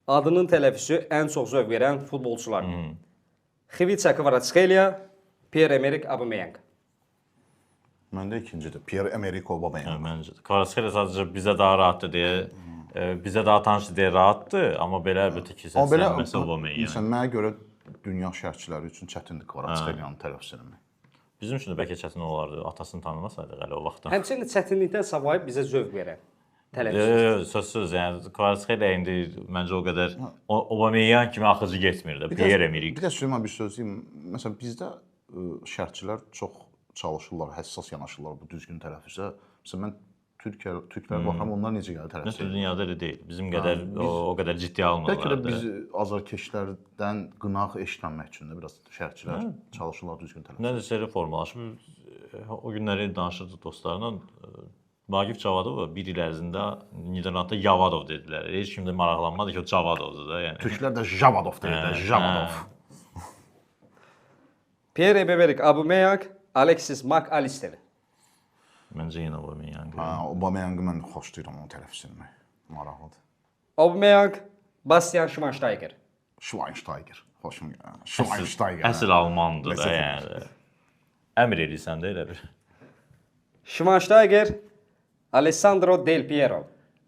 Adının tələffüzü ən çox zövq verən futbolçular. Xvicha Kvaratskhelia, Pierre-Emerick Aubameyang. Məndə ikincidir. Pierre-Emerick Aubameyang. Hə, məncə də. Kvaratskhelia sadəcə bizə daha rahatdır deyə, bizə daha tanışdır deyə rahatdır, amma belə əlbəttə ki, Amma belə səslənməsə Aubameyang. Məsələn, mənə görə dünya şərhçiləri üçün çətindir Kvaratskhelia-nın tələffüz eləmək. Bizim üçün də bəlkə çətin olardı, atasını tanımasaydıq hələ o vaxtdan. Həmçinin çətinlikdən savayı bizə zövq verən tələffüz. Yox, sözsüz, yəni Kvaratskhelia indi məncə o qədər Aubameyang kimi axıcı getmir də. Pierre-Emerick. Bir də Süleyman bir söz deyim. Məsələn, bizdə şərhçilər çox çalışırlar, həssas yanaşırlar bu düzgün tələffüzə. Məsələn, mən Türkiyə türklərə baxıram, onlar necə gəlir tələffüz Nəsə edir. dünyada elə deyil. Bizim qədər o qədər ciddi almırlar. Bəlkə də biz azarkeşlərdən qınaq eşitməmək üçün də biraz şərhçilər çalışırlar düzgün tələffüz. Nədirsə elə formalaşıb. O günləri danışırdıq dostlarla. Vaqif Cavadova bir il ərzində Niderlandda Javadov dedilər. Heç kim də maraqlanmadı ki, o Cavadovdur da, yəni. Türklər də Javadov deyirlər, Javadov. Pierre-Emerick Aubameyang, Alexis Mac Allister. Məncə yenə Aubameyang. Hə, Aubameyangı mən xoşlayıram onun tələffüz eləmək. Maraqlıdır. Aubameyang, Bastian Schweinsteiger. Schweinsteiger. Xoşum gəlir. Schweinsteiger. Əsl almandır da, Ləzzət yəni. Əmr eləyirsən də elə bir. Schweinsteiger, Alessandro Del Piero.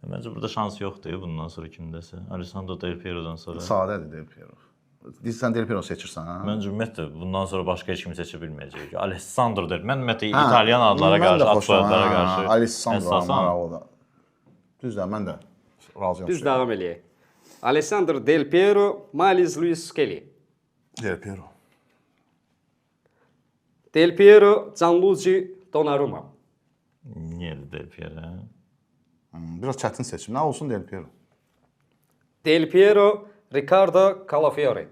Məncə burada şans yoxdur bundan sonra kimdəsə. Alessandro Del Piero'dan sonra. Sadədir Del Piero. Deyirsən Del Piero seçirsən, hə? Məncə ümumiyyətlə bundan sonra başqa heç kimi seçə bilməyəcəyik. Alessandro Del. Mən ümumiyyətlə İtalyan adlara Mən də qarşı, ad xoşlayıram. soyadlara Hə, qarşı Alessandro həssasam. maraqlıdır. Düzdür, mən də razıyam. Biz davam eləyək. Alessandro Del Piero, Miles Lewis-Skelly. Del Piero. Del Piero, Gianluigi Donnarumma. Niyə də Del Piero? Hə? Biraz çətin seçim. Nə olsun Del Piero? Del Piero, Ricardo Calafiori.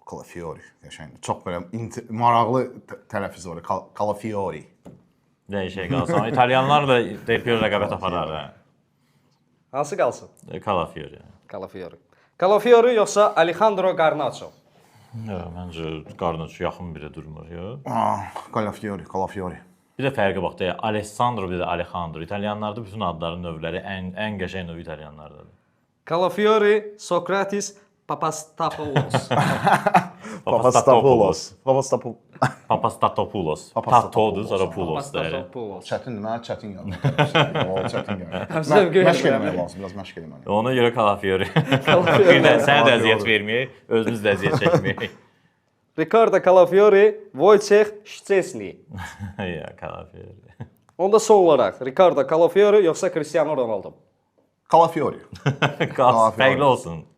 Calafiori qəşəngdir. Çox belə maraqlı tələffüz var. Calafiori. Dəyişək qalsın. İtalyanlar da Del Piero rəqabət aparar hə. Hansı qalsın? Calafiori. Calafiori. Calafiori yoxsa Alejandro Garnacho? Yox, məncə Garnacho yaxın birə durmur, yox. Ah, Calafiori, Calafiori. Bir də fərqə bax deyə Alessandro bir də Alejandro. İtalyanlarda bütün adların növləri ən qəşəng növ italyanlardadır. Calafiori, Sokratis Papastatopoulos. Papastatopoulos. Papastatopoulos. Papastatopoulos. Papastatopoulos. Tatodur, sonra Poulos da elə. Papastatopoulos. Çətindir, mənə çətin gəldi. O çətin gəldi. Zövq Məşq vermirəm. eləmək lazım, biraz məşq eləməliyəm. Ona görə Calafiori. Calafiori. Bir də sənə də əziyyət verməyək, özümüz də əziyyət çəkməyək. Ricardo Calafiori, Wojciech Szczesny. Ya Calafiori. Onda son olaraq Ricardo Calafiori yoxsa Cristiano Ronaldo? Calafiori. Qalsın, fərqli olsun.